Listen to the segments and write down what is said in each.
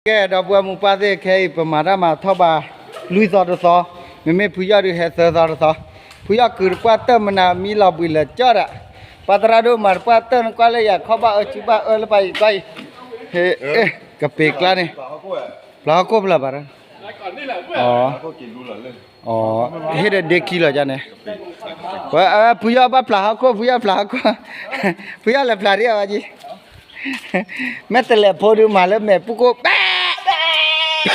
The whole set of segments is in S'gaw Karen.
ကဲ ဒီပုၢ်ဝဲၢ်မိၢ်ပၢ်သ့ၣ်ခဲအံၤ ပမၤတၢ်မၤထီၣ်ဘၣ် လွံၢ်သီတသီ, မ့မ့ၢ်ဖုယီၢ်ဒုးဟဲသၢသီတသီ, ဖုယီၢ်ကုာ်တပှၢ်တၢၢ်မနၤမံလီၤဘှံးလၢာ်ကၠီဒၣ်, ပှၤသရၣ်ဒိၣ်မၤတပှၢ်တၢၢ်နကွၢ်လၢယၤခီဘၣ်အၢစုဘၣ်အၢလၢပှၤအံၤကွၢ်အံၤ, ဟ့ၣ်, ကပ့ၤကျါန့ၣ်, ဖျါဟီၣ်ခိၣ်ဖျါဘၣ်, အီ ဟ့ၣ်ဒီးဒ့ခံလီၤကန့ၣ်, ဖုယီၢ်ဘၣ်ဖျါဟီၣ်ခိၣ် ဖုယီၢ်ဖျါဟီၣ်ခိၣ်, ဖုယီၢ်လဲၤဖျါဒံးအဝဲကံ မ့ၢ်တလဲၤဖိဒုးမၤလၢမဲာ်ပူၤကိၣ် ဘဲ, ဘ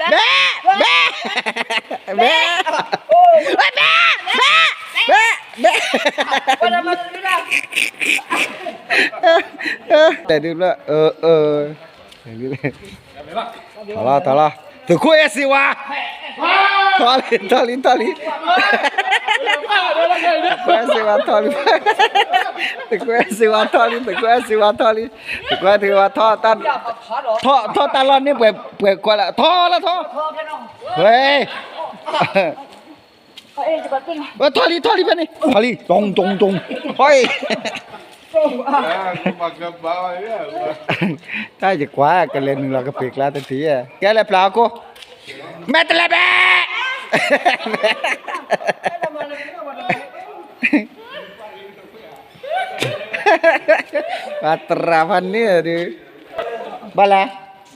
ဲ, ဘဲ, ဘဲ, ဘဲ, ဘဲ, ဘဲ, ဘဲ, တဲဒုးဖျၢၣ်, အၢ, အၢ, ထီၣ်လီၤ ထီၣ်လီၤ, သုးခိၣ်အဲၣ်စ့ဝါ, ထီၣ်လံ ထီၣ်လံ ထီၣ်လံ, သုးခိၣ်အဲၣ်စ့ဝါထီၣ်လံ, သုးခိၣ်အဲၣ်စ့ဝါထီၣ်လံ သုးခိၣ်အဲၣ်စ့ဝါထီၣ်လံ, သုးခိၣ်အဲၣ်စ့ဝါထီၣ်, ထီၣ်တၢ်လီၢ်န့ၣ် ပှဲၤကွၢ်လၢ ထီၣ်လီၤထီၣ်, ဝဲ ထီၣ်လံ ထီၣ်လံဖဲန့ၣ် ထီၣ်လံ တုံတုံတုံ, ဟီ, တၢ်ယကွၢ် ကလဲၤနုာ်လီၤကပ့ၤကျါတထံၣ်, ကဲလဲၤဖျါဟီၣ်ခိၣ်, မဲာ်တလဲၤဘဲ ပှၤသရၣ်ဖးန့ၣ်ဒုး, ဘၣ်လဲၣ်,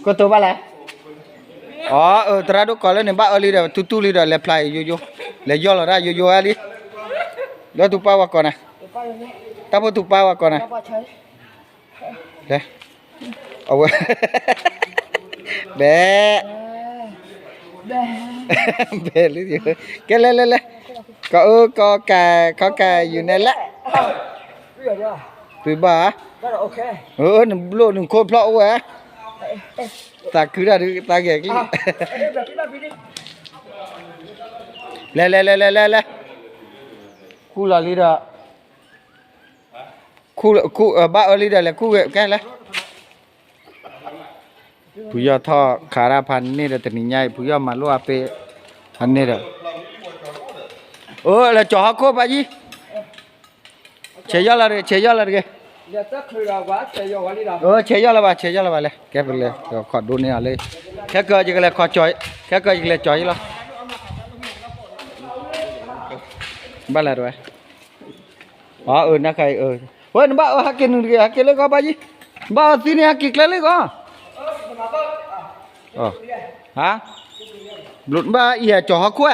ကိတိၤဘၣ်လဲၣ်, အီ အၢ သရၣ်ဒိၣ်ကီးလၢန့ၣ် ဘၣ်အၢလံဒီး တူၢ်တူၢ်လံဒီး လဲၤဖျါအံၤယိယိ, လဲၤယီၢ်လီၤတၢ်ယိယိဝဲလံ, လၢသူပၢ်ဝဲကီးနၤ, တၢ်ဖိသူပၢ်ဝဲကီးနၤ, လဲၤ, အဝဲ, ဘဲ, ဘဲလံ, ကဲလဲၤလဲၤလဲၤ, ကအၢကီကၤ ခီကၤယူၤနဲလဲၣ်, သုဘၣ်, နဘျိၣ်နခိၣ်ဖျီၣ်အိၣ်ဝဲ, သးခုတၢ်ဒုးသးဂဲၤကလံၣ်, လဲၤလဲၤလဲၤလဲၤလဲၤလဲၤ, ခူၣ်လီၤလံဒီး ခူၣ်, ဘၣ်အၢလံဒီး လဲၤခူၣ်ဂ့ၤ ကဲလဲၣ်, ဖုယီၢ်ထီၣ်ခးတၢ်ဖးန့ၣ်ဒီး တနံၤညါအံၤ ဖုယီၢ်မၤလိအပ့ၤ, ဖးန့ၣ်ဒီး, အိၣ် လဲၤကၠီၤဟီၣ်ခိၣ်ဘၣ်ယံၤ, ဆဲးယီၢ်လီၤတဂ့ၤ ဆဲးယီၢ်လီၤတဂ့ၤ, ဆဲးယီၢ်လီၤဘၣ် ဆဲးယီၢ်လီၤဘၣ်လဲၣ်, ကဲပလဲၤခီၣ်ဒိန့ၢ်အီၤလၢ, ခဲကၢယကလဲၤခီၣ်ကၠီၤ, ခဲကၢယကလဲၤကၠီၤယံၤလီၤ, ဘၣ်လဲၣ်တဝဲ အၢ နခါအံၤ, ဝဲ နဘၣ်အၢဟဲက့ၤနုာ်တဂ့ၤ ဟဲက့ၤလၢဂီၢ်ဘၣ်ယံၤ, ဘၣ်အၢသံန့ၣ် ဟဲက့ၤကျဲလၢဂီၢ်, ဟါ, ဘၣ်အံၤဟဲ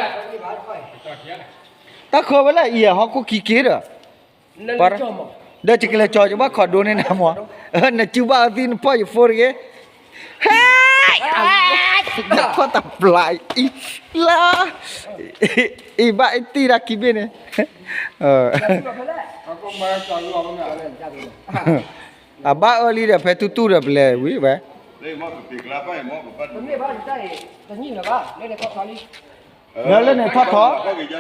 ကၠီၤဟီၣ်ခိၣ်, တၢ်ခၢဝဲလၢအံၤဟဲဟီၣ်ခိၣ်ခံက့ၤဒီး, ဒီးယကလဲၤကၠီၤ ယဘၣ်ခီၣ်ဒိန့ၢ်နၤမး, နစုဘၣ်အၢသံနဖီၣ်ယဖိတဂ့ၤ ဟဲ, နခီၣ်တပျၢ်အံၤ, လၢ, အံၤဘၣ်အံၤတံၢ်ဒၣ်ခံဘ့ၣ်န့ၣ်, အဘၣ်အၢလံဒီး ဖဲတူၢ်တူၢ်ဒီးပလဲၤဝံၤဝဲ, လၢလၢန့ၣ်ထီၣ်ထီၣ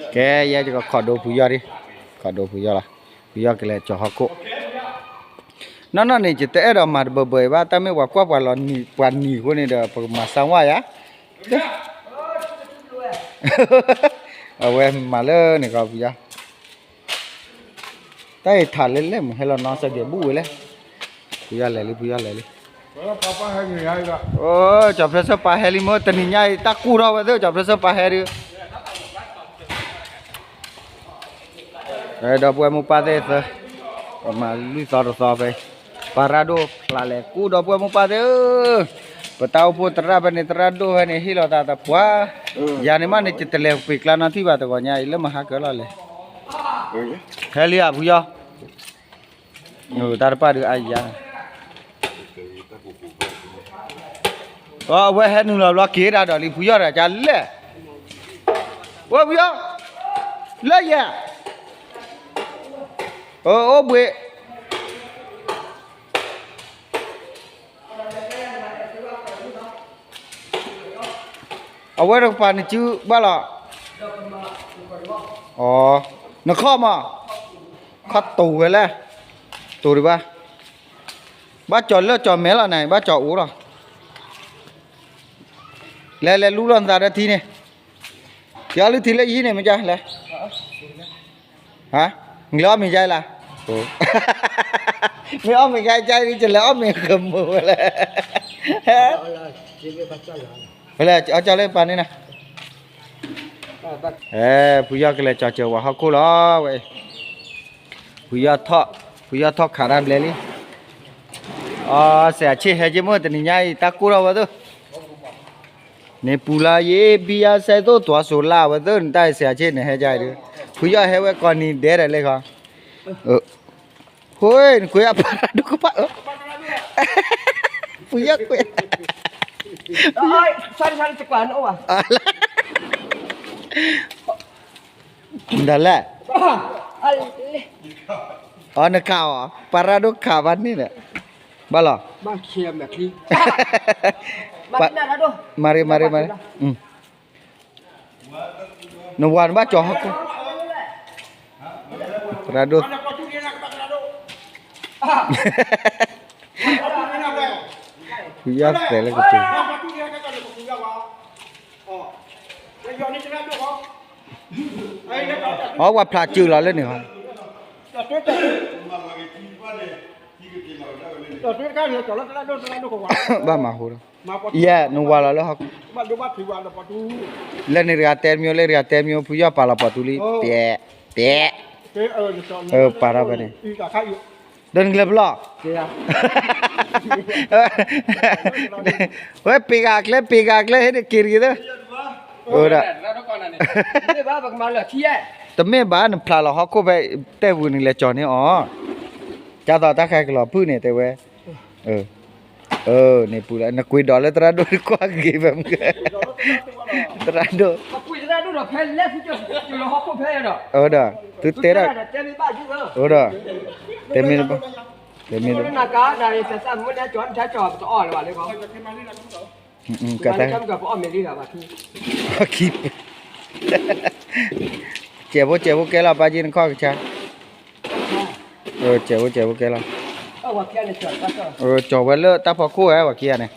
်, ကဲ ယဲယကခီၣ်ဒိဖုယီၢ်ဒံး, ခီၣ်ဒိဖုယီၢ်လီၤ, ဖုယီၢ်ကလဲၤကၠီၤဟီၣ်ခိၣ်, နီၢ်နီၢ်န့ၣ် ယတအဲၣ်ဒိးမၤတဘၢဘၢအံၤဘၣ်, တၢ်မ့ၢ်ပှၤကွၢ်ပှၤလီၤနံၤ ပှၤနံၤအဃိန့ၣ်ဒီး ပကမၤစၢၤဝဲယါ, အဝဲမၤလၢန့ၣ်ကီးဖုယီၢ် တၢ်အံၤထးလဲၣ်လဲၣ် မ့ၢ်ဟဲလီၤနီၢ်စဲးကဲးဘူၣ်ဝဲလဲၣ်, ဖုယီၢ်လဲၤလံ ဖုယီၢ်လဲၤလံ, အိ ကၠီၤဖျၢၣ်စၢၣ်ပာ်ဟဲလံမ့ၢ် တနံၤညါအံၤ တၢ်ကူၣ်ထီၣ်ဝဲသ့ၣ် ကၠီၤဖျၢၣ်စၢၣ်ပာ်ဟဲဒုး, ဒီပုၢ်ဝဲၢ်မိၢ်ပၢ်သ့ၣ်သၢ, ပမၤလွံၢ်သီတသီဖဲ, ပှၤရၢ်ဒိၣ်ဖျါလဲၤကူၣ် ဒီပုၢ်ဝဲၢ်မိၢ်ပၢ်သ့ၣ်ဧၢ, ပတၢ်အိၣ်ဖှိၣ်သရၣ်ဖဲန့ၣ် သရၣ်ဒိၣ်ဖဲန့ၣ် ဟ့ၣ်လီၤသးသပှၢ်, ယၤန့ၣ်မးန့ၣ် ယတလဲၤပှ့ၤကျါနီတထံၣ်ဘၣ် တဂီၤညါအံၤ လၢမဟါကၢလီၤလဲၤ, ဟဲလံဧါ ဖုယီၢ် တၢ်တပၣ်ဒုးအါယၤ, အဝဲဟဲနုာ်လီၤဘျီက့ၤဒၣ်ဒီးလံ ဖုယီၢ်တဂၤကလဲၣ်, ဝဲဖုယီၢ်, လၢယဲၢ်, အိၣ်ဘှံး အဝဲတကပၤနစုဘၣ်လီၤ, အီ, နခီၣ်မး, ခီၣ်တိၤဝဲလဲၣ်, တိၤဒံးဘၣ်, ဘၣ်ကၠီၤလၢကၠီၤမဲာ်လီၤန့ၣ် ဘၣ်ကၠီၤအိၣ်လီၤ, လဲၤလဲၤလူလီၤနသးဒီးထံန့ၣ်, ယအီလုၢ်ထံလၢယဟံၣ်န့ၣ် မ့ၢ်ကလဲၤ ဟါ, နလဲၤအီၣ်မ့ၤယါအံၤလၢ်, မ့ၢ်အီၣ်မ့ၤယါအံၤ ကလဲၤအီၣ်မ့ၤဃမုာ်ဝဲလဲၣ်, ဝဲလဲၣ် အီၣ်ကၠီလၢပာ်န့ၣ်နၤ, ဖုယီၢ်ကလဲၤကၠီၤစၢၤဝဲဟီၣ်ခိၣ်လီၤဝဲ, ဖုယီၢ်ထီၣ်, ဖုယီၢ်ထီၣ်ခးတၢ်ဘျဲလံ, အီ စဲးအဆ့ၣ်ဟဲက့ၤမ့ၢ်တနံၤညါအံၤ တၢ်ကိၢ်ထီၣ်ဝဲသ့ၣ် န့ၣ်ပူၤလၢယဘံယါစဲသိၣ် သွါစိၤလၢ်ဝဲသ့ၣ် နတၢ်အံၤ စဲးအဆ့ၣ်န့ၣ်ဟဲက့ၤဒီး, ဖုယီၢ်ဟဲဝဲကိးနံၤဒဲးဒီးလၢခီ, ဃိ နကွဲးအပၢ်ရၣ်ဒိၣ်ကပၢ်အၢ, ဖုယီၢ်ကွဲး, ဖုယီၢ်, ဒ်လဲၣ်, အီ နခးအီၤ ပၢ်ရၣ်ဒိၣ်ခးဘၣ်န့ၣ်ဒီး, ဘၣ်လီၤ, မၤရံ မၤရံ မၤရံ, နဝၤနဘၣ်ကၠီၤဟီၣ်ခိၣ်, ပၢ်ရၣ်ဒိၣ်, ဖုယီၢ်သဲးလၢကပူၤ, အီ ပှၤဖျးစၢၤလီၤလၢန့ၣ်ဟီ, ဘၣ်မၤဟူဒီး, ယဲ နဝၤလီၤလၢဟီၣ်ခိၣ်, လၢန့ၣ်တဂၤတဲမံၤ လၢတဂၤတဲမံၤ ဖုယီၢ်ပာ်လီၤပှၤတူၤလံ, တဲ, တဲ, ပာ်ထီၣ်ဖဲန့ၣ်, ဒီးနကလဲၤပလီၢ် ဝဲပ့ၤဂၤကျဲ ပ့ၤဂၤကျဲ ဟဲဒၣ်က့ၤတဂ့ၤသၢ, ဒီး, တမ့ၢ်ဘၣ် နဖျးလီၤဟီၣ်ခိၣ်ဖဲ တဲဝံၤနလဲၤကၠီၤန့ၢ်အီၤ, ကၢ်သိးတၢ်ခဲကလီၤဖုၣ်န့ၣ်တဲဝဲ, န့ၣ်ပူၤလၢ နကွံာ်ဒီးလၢသရၣ်ဒိၣ်တကွၢ်ဂ့ၤဖဲမုၢ်, သရၣ်ဒိၣ်, ဒီး, သုတဲဒၣ်, ဒီး, တဲမ့ၢ်, တဲမ့ၢ်, က, ကဲဖိကဲဖိကဲလီၤ ပၢ်ကံၢ်နခီၣ်ကဆါ, ကဲဖိကဲဖိကဲလီၤ, ကၠီၤဝဲလၢတၢ်ဖီခိၣ်ဝဲ ပှၤခံဂၤန့ၣ်,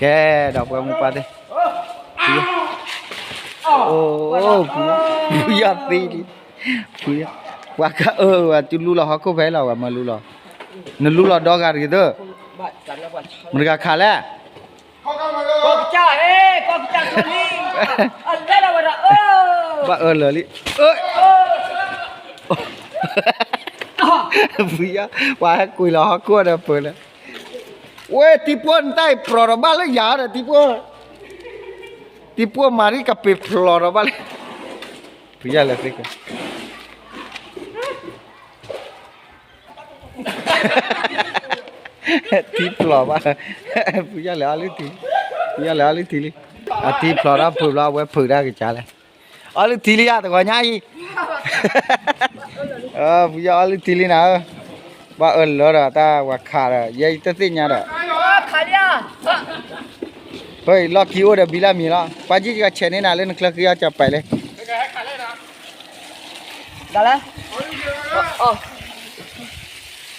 ကဲဒီးပှၤမူပၢ်သ့ၣ်, အိ, ဖုယီၢ်သံလံ, ဖုယီၢ်, ပှၤကအၢဝဲ တူၢ်လူလီၤဟီၣ်ခိၣ်ဖဲလီၤ ပှၤမၢလူလီၤ, နလူလီၤဒီဂၤတဂ့ၤသၢ, မတၤတဂၤခးလဲၣ် ဘၣ်အၢၣ်လၢာ်လံ, ဖုယီၢ်, ပှၤဟဲကွံာ်လီၤဟီၣ်ခိၣ်ဒီးပၢၢ်လၢ, ဝဲတံၤပှီၢ်နတၢ်အံၤဖျိးဒီးဘၣ်လၢယၤဒီးတံၤပှီၢ်, တံၤပှီၢ်မၤရံကပ့ၤဖျိးဒီးဘၣ်လၢ, ဖုယီၢ်လဲၤသ့ၣ်ကီး ထံဖျိးဘၣ်, ဖုယီၢ်လဲၤအီၣ်လၢထံ, ဖုယီၢ်လဲၤအီၣ်လၢထံလံ, အထံဖျိးတၢ်ဖုးဘျီ အဝဲဖုးတၢ်ကစၢ်လဲၣ်, အီၣ်လၢထံလံယါ တဂီၤညါအံၤ, ဖုယီၢ်အီၣ်လၢထံလံနၤဧၢ, ဘၣ်အၢၣ်လၢာ်ဒီးတၢ်ဝၤခးဒီး ယဲယတသ့ၣ်ညါဒီး, ဖဲအံၤလီၢ်ခံအိၣ်ဒီးဘံလၢမံၤလီၤ, ပၢ်ကံၢ်ကဆဲးန့ၢ်နၤလၢနချၢဃံအီၣ်ကၢ်ပာ်လဲၣ် ဒ်လဲၣ်,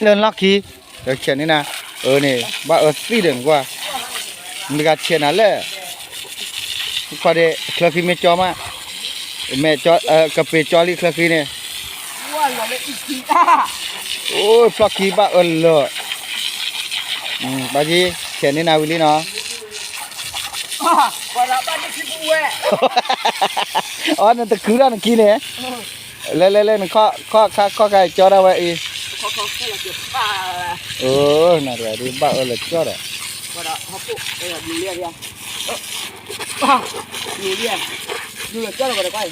လၢလီၢ်ခံ, ဒီးဆဲးန့ၢ်နၤ, အၢန့ၣ် ဘၣ်အၢသံဒီးနကွၢ်, မတၤဂၤဆဲးနၤလဲၣ်, ခွါဒဲး ချၢဃံမ့ၢ်ကၠီမး, မ့ၢ်ကပ့ၤကၠီလံချၢဃံန့ၣ်, အိၣ်ဖျီၣ်ခံဘၣ်အၢၣ်လၢာ်, ပၢ်ကံၢ် ဆဲးန့ၢ်နၤဝံၤလံနီၤ အီ နတခုထီၣ်နခံန့ၣ်, လဲၤလဲၤလဲၤ နခီၣ်ခါခီၣ်ခါကၠီဒၣ်ဝဲအံၤ, နတဂၤဒုးဘၣ်အၢၣ်လၢာ်ကၠီဒီး, ယကဲအိၣ်လီၤ, က့ၤပူၤတက့ၢ်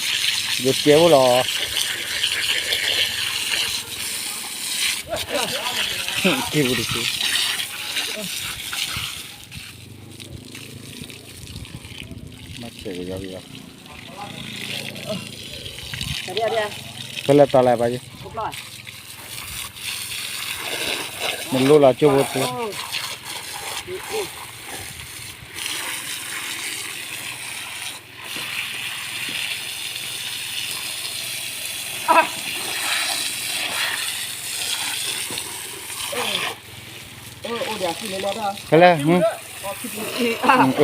မၤဆဲးကယီကယီ, ဖဲလဲၣ်တီၤလဲၣ်ဘၣ်ယဲ, နလိၣ်လီၤကၠိဖိတ, ဖဲလဲၣ်, အိၣ်အံၤ,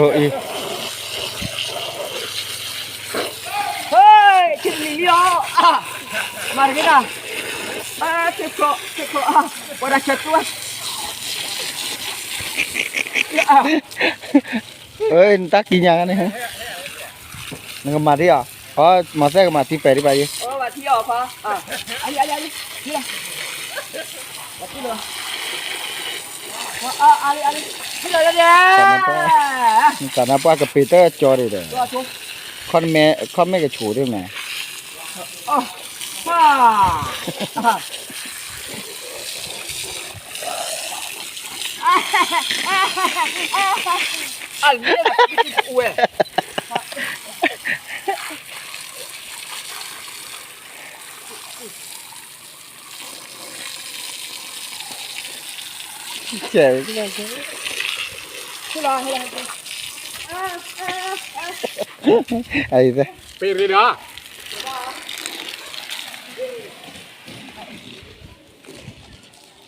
မၤတဂ့ၤဒၣ်, ထ့ၣ်ခီ, ထ့ၣ်ခီ, ပှၤဒၣ်ဆၢတူၢ်, နတၢ်ကံးညာ်န့ၣ်, နကမၤထံအီၤ, မၤသဲကမၤထံပဲာ်ဒံးဘၣ်ယဲ, နသးနါပှၢ်ကပ့ၤတၢ်ကၠီဒံးဒီး, ခီမ့ၢ်ကဆိးဒံးမး, ဆဲး, အံၤသ့ၣ်,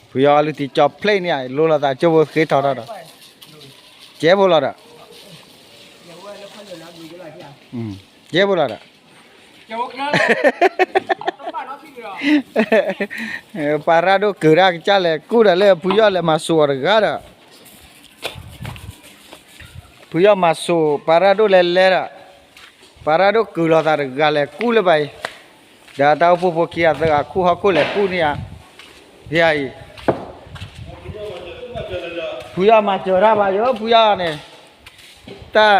ဖုယီၤအီၤလုၢ်တံၢ်ကၠီဖျ့ၣ်န့ၣ် လိၤလိာ်သးကၠိဖိဃ့ထီၣ်ထီၣ်ဒီး, ကဲဖိလီၤဒီး, ကဲဖိလီၤဒီး ပှၤရၣ်ဒိၣ်ကုာ်တၢ်ကစၢ်လဲၤကူၣ်ဒီးလၢဖုယီၤလဲၤမၤစိာ်အီၤတဂၤဒီး, ဖုယီၤမၤစိာ် ပှၤရၣ်ဒိၣ်လဲၤလဲၤဒီး, ပှၤရၣ်ဒိၣ်ကုာ်လိာ်သးတဂၤလဲၤကူၣ်လၢၤဘၣ်အံၤ, ဒီးအတၢ်အိၣ်ဖှိၣ်ဖိခံဂၤသၢဂၤခိၣ်ဟီၣ်ခိၣ်လဲၤကူၣ်န့ၣ်ဧါ, ဖဲအံၤ ဖုယီၤမၤစၢၤတၢ်ဘၣ်ယိၤ ဖုယီၤန့ၣ်, တၢ်,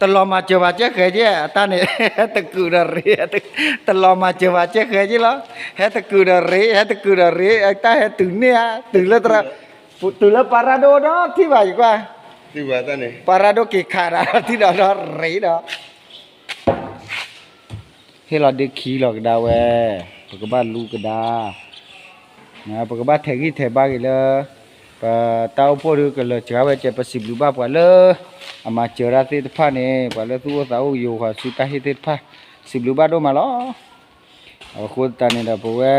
တလီၤမၤစၢၤဘၣ်ကဲဃဲက့, အတၢ်န့ၣ်, ဟဲတကုာ်ဒီးရ့, တလီၤမၤစၢၤဘၣ်ကဲဃဲက့လီၤ, ဟဲတကုာ်ဒီးရ့ ဟဲတကုာ်ဒီးရ့ အတၢ်ဟဲတုၤန့ၢ်ဧါ, တုၤလၢ, တုၤလၢပှၤရၣ်ဒိၣ်ဒီးထံၣ်ဘၣ်ယကွၢ်, ပှၤရၣ်ဒိၣ်က့ၤခးဒီးထံၣ်ဒီးဒီးရ့ဒီး ဟ့ၣ်လီၤဒ့ခံလီၤကဒါဝဲ, ပကဘၣ်လူကဒါ, ပကဘၣ်ထဲးဂံၢ်ထဲးဘါက့ၤလၢ, ပတၢ်အိၣ်ဖှိၣ်ဒုးကလၢာ်စှၤဝဲကဲ ပစံးဘျုးဘၣ်ပှၤလၢ, အမၤစၢၤတၢ်သ့ၣ်တဖၣ်န့ၣ် ပှၤလၢသူၣ်အိၣ်သးအိၣ်ယိၤဃီၤဆူတၢ်ဟ့ၣ်သ့ၣ်တဖၣ်, စံးဘျုးဘၣ်ဒိၣ်မးလီၤ. အဃိသတးန့ၣ်ဒီးပဝဲ,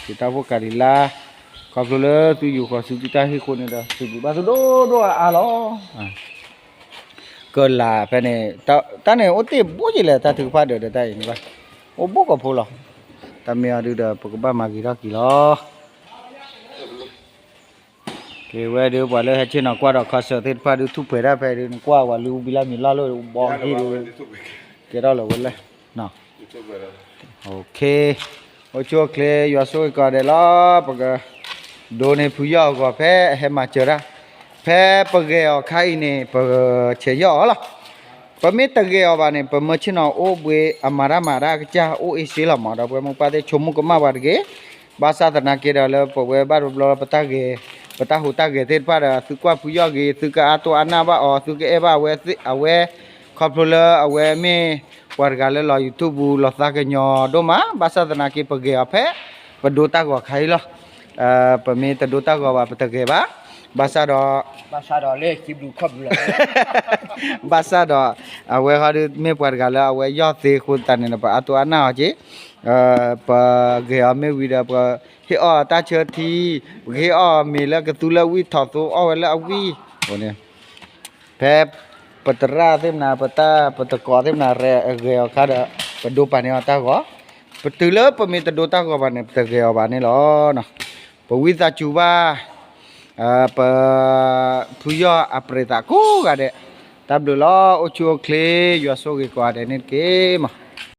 ယတၢ်အိၣ်ဖှိၣ်ကၤလံၤလါ, ခီဖျိလၢသုယိၤဃီၤဆူသုတၢ်ဟ့ၣ်အဃိန့ၣ်ဒီး စံးဘျုးဘၣ်သုဒိၣ်ဒိၣ်အါအါလီၤ. ကလၤဖဲန့ၣ်, တၢ်န့ၣ်အိၣ်တ့ၢ်ဘူးက့ၤလဲၣ် တၢ်ထုကဖၣ်ဒၢးဒီးတၢ်အံၤန့ၣ်ဘၣ်, အိၣ်ဘူးကီၢ်ဖိလီၤ. တၢ်မ့ၢ်အီၤဒုးဒီး ပကဘၣ်မၤဂ့ၤထီၣ်က့ၤလီၤ. က့ၤဝဲဒုး ပှၤလၢဟဲဆ့ၣ်နီၤကွၢ်ဒီး concert သ့ၣ်တဖၣ်ဒုး ထူၣ်ဖှဲးဒၣ်ဖဲဒုး နကွၢ်ဝဲလၢအူဘံလၢမံၤလီၢ်လၢဘီဟံၣ်ဒုး, ကဲထီၣ်လၢၤဝဲလဲၣ်. အိၣ်ဆူၣ်အိၣ်ချ့ ယွၤဆိၣ်ဂ့ၤကီးဒဲးလီၤ. ပက, ဒိးန့ၢ်ဖုယီၢ်အဂီၢ်ဖဲအဟဲမၤစၢၤတၢ်, ဖဲပဂဲၤအီၤခါအံၤန့ၣ် ပဆဲးယီၢ်အီၤလီၤ. ပမ့ၢ်တဂဲၤအီၤဘၣ်န့ၣ် ပမၢဆ့ၣ်နီၤအိၣ်ဘှံး အမၤတၢ်မၤတၢ်ကစၢ်အိၣ်အ့ၣ်စ့လီၤမး ဒီပုၢ်ဝဲၢ်မိၢ်ပၢ်သ့ၣ် ဆိကမိၣ်ကမၣ်ပှၤတဂ့ၤ. ဘၣ်ဆၣ်သနာ်က့ဒီးလၢပဝဲဘၣ်တဘျီပတၢ်ဂဲၤ, ပတၢ်ဟူးတၢ်ဂဲၤသ့ၣ်တဖၣ်ဒီး သုကွၢ်ဖုယီၢ်ဂ့ၤ သုကအါတိၢ်အါနၢ်ဘၣ်အီၤ သုကအဲၣ်ဘၣ်အဝဲ, အဝဲ, ခီဖျိလၢအဝဲမ့ၢ်ပှၤတဂၤလၢလီၤ YouTube ပူၤ လီၤသးကညီၤဒိၣ်မး ဘၣ်ဆၣ်သနာ်က့ပဂဲၤအီၤဖဲ ပဒိတၢ်ဂီၤခါအံၤလီၤ. ပမ့ၢ်တဒိတၢ်ဂီၤဘၣ် ပတဂဲၤဘၣ်. ဘၣ်ဆၣ်ဒီး, ဘၣ်ဆၣ်ဒီး, အဝဲဃီဒုးမ့ၢ်ပှၤတဂၤလၢအဝဲယီၢ်သ့အဃိသတးန့ၣ်ဒီး ပအါတိၢ်အါနၢ်အီၤက့ၤ, ပဂဲၤအီၤမ့ၢ်ဝံၤဒီး ပဟ့ၣ်အီၣ်အတၢ်ဆၢထံ, ပကဟ့ၣ်အီၣ်မ့ၤလၢကသူလၢဝံၣ်ထီၣ်သိအီၣ်ဝဲလၢအဝံၣ်, ဖဲပသရၣ်သ့ၣ်မနၤ ပတၢ်ပတကိးသ့ၣ်မနၤ ဂဲၤအီၤခါဒီး ပဒိပာ်န့ၢ်အီၤတၢ်ဂီၤ, ပတုၤလၢပမ့ၢ်တဒိတၢ်ဂီၤဘၣ်န့ၣ် ပတဂဲၤအီၤဘၣ်န့ၣ်လီၤ. ပဝံသးစူၤဘၣ် ပဖုယီၢ်အပြံးသးကိးဂၤဒဲး, တၢ်ဘျုးလီၤ အိၣ်ဆူၣ်အိၣ်ချ့ ယွၤဆိၣ်ဂ့ၤကိးဂၤဒဲးန့ၣ်တက့ၢ်မး.